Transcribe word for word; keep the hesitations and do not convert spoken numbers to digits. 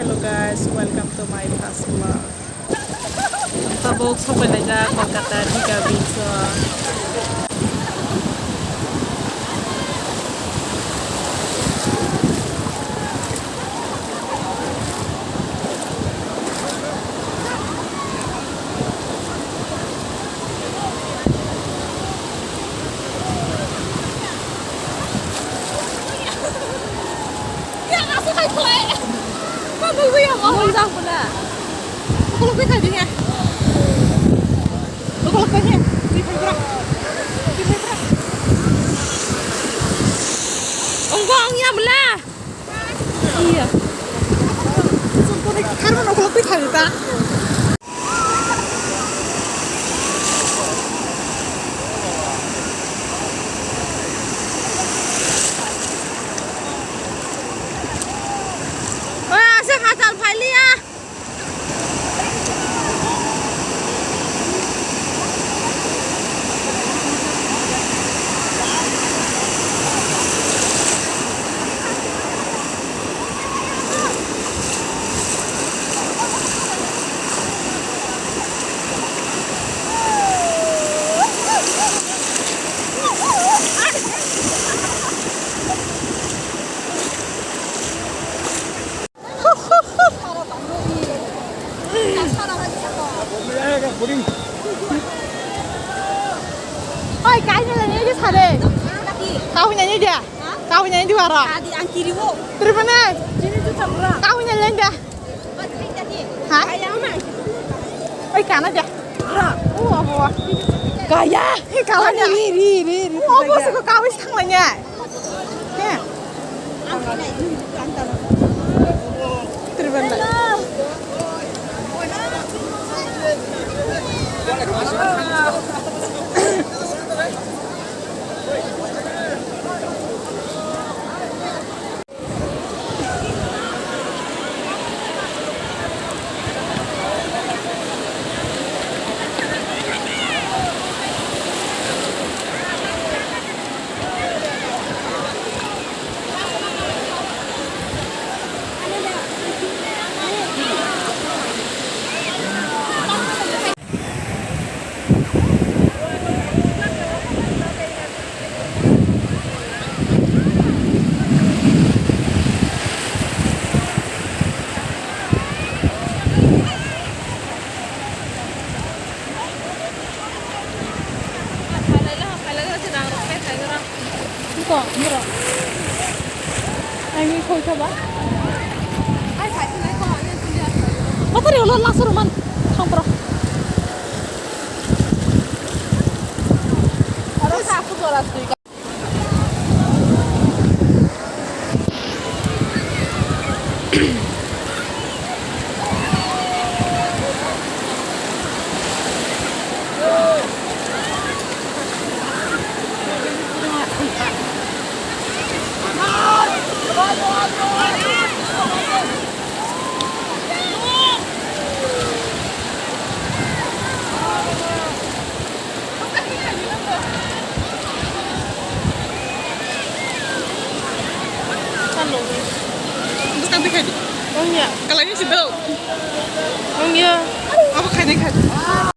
Hello guys, welcome to my first vlog. Tabuk sopailai jak Kolkata Dika Beach o. Ongko ongya bwla. Iya. Sungkuni kharmano ukolok twi thani ta. Oi, aswk hachal phailiya. Oi, kaui nai nai di sare. Kaui nai nai dia. Kaui nai di wara. Tadi ang kiri wo. Terima nai. Sini tu campuran. Kaui nai nai dia. Ha? Oi, kana dia. Oh, abo. Kaya. Kala dia. Ri, ri, ri, ri. Oh, abo se ko kaui sang nai. Iko, mura. Ai, mi khoi khaba. Matari ulo langsung man. Thang pro. Aro sa aku jual asli. Bukan dikhai di. Ongya. Kalai ni sidau. Ongya. Apa khai ni khai?